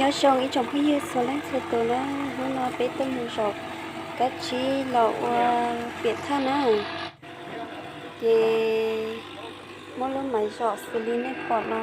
Nyob zoo ib tsoom phooj ywg txhua leej txhua tus na, hnub no peb tuaj mus zaum kab tsib los ua piam thaj na, ces muab lub maiv zom xws li nej pom no.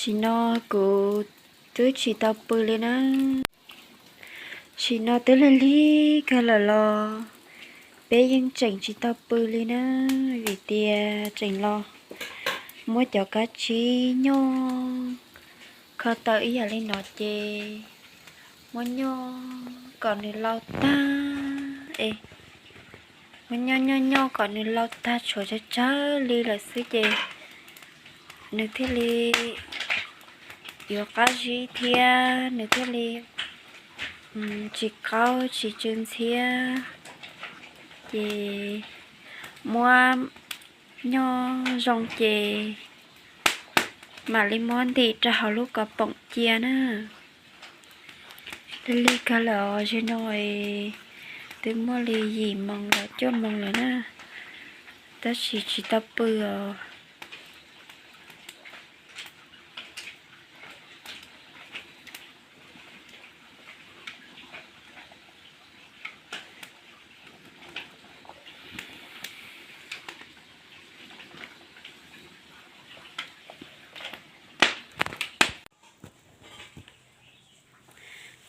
Sim no kuv twb tsis tau pw li na. Sim no twb lig lig kawg lawm los peb yeej tseem tsis tau pw li na, vim tias tseem los muab cov kab tsib nyoj kho taw ib yam li no ces muab nyoj kom nws lau tag es, muab nyoj nyoj nyoj kom nws lau tag tshuav tsawg tsawg li lawm xwb ces nws thiaj li yuav qab zib thiab nws thiaj li tsis qaub tsis tsw ntxhiab. Ces muab nyoj zoo ces mam li muab ntim rau hauv lub kaus poom cia na. Lig lig kawg lawm os, zaum no twb muaj li yim moos los cuaj moos lawm na, tab sis tsis tau pw os.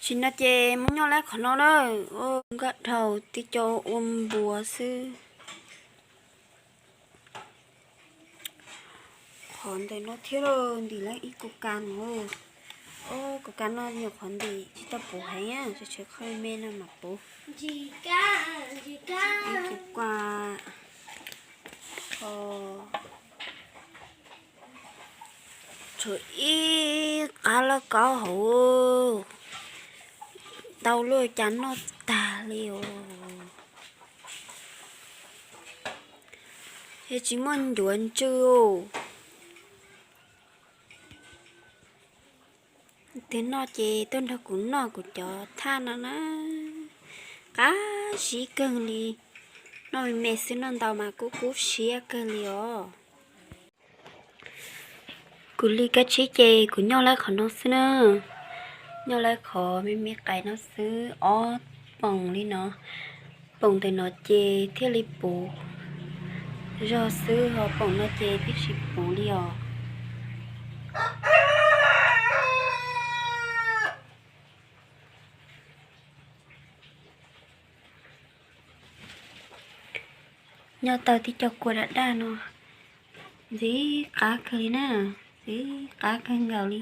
Tsim no ces muab nyoj laib qhov no na, nkaj dhau tib co ua npuas xwb. Qhov ntawm no thiab los ntim lawm ib kaus kas no. Ob kaus kas no nyuam qhuav ntim tsis tau puv heev, tshuav qhov me no mam puv. Ib kaus kas, tshuav ib qab lauj kaub hauv, tau luaj cas noj tag li os. Es tsis muaj ncuav ntsw. Twg noj ces tuaj nrog kuv noj kuv cov thaj no na. Qab zib kawg li. Noj me me xwb, noj ntau mas kub kub siab kawg li os. Kuv li kab tsib ces kuv nyoj laib qhov no xwb na. Nyoj laib qhov me me qais no xwb, ob poom li no. Poom ntawm no ces thiaj li puv zog xwb, ho poom no ces twb tsis puv li os. Nyob tau tib co kua daj daj no, ntxim qab kawg li na, ntxim qab kawg nkaus li.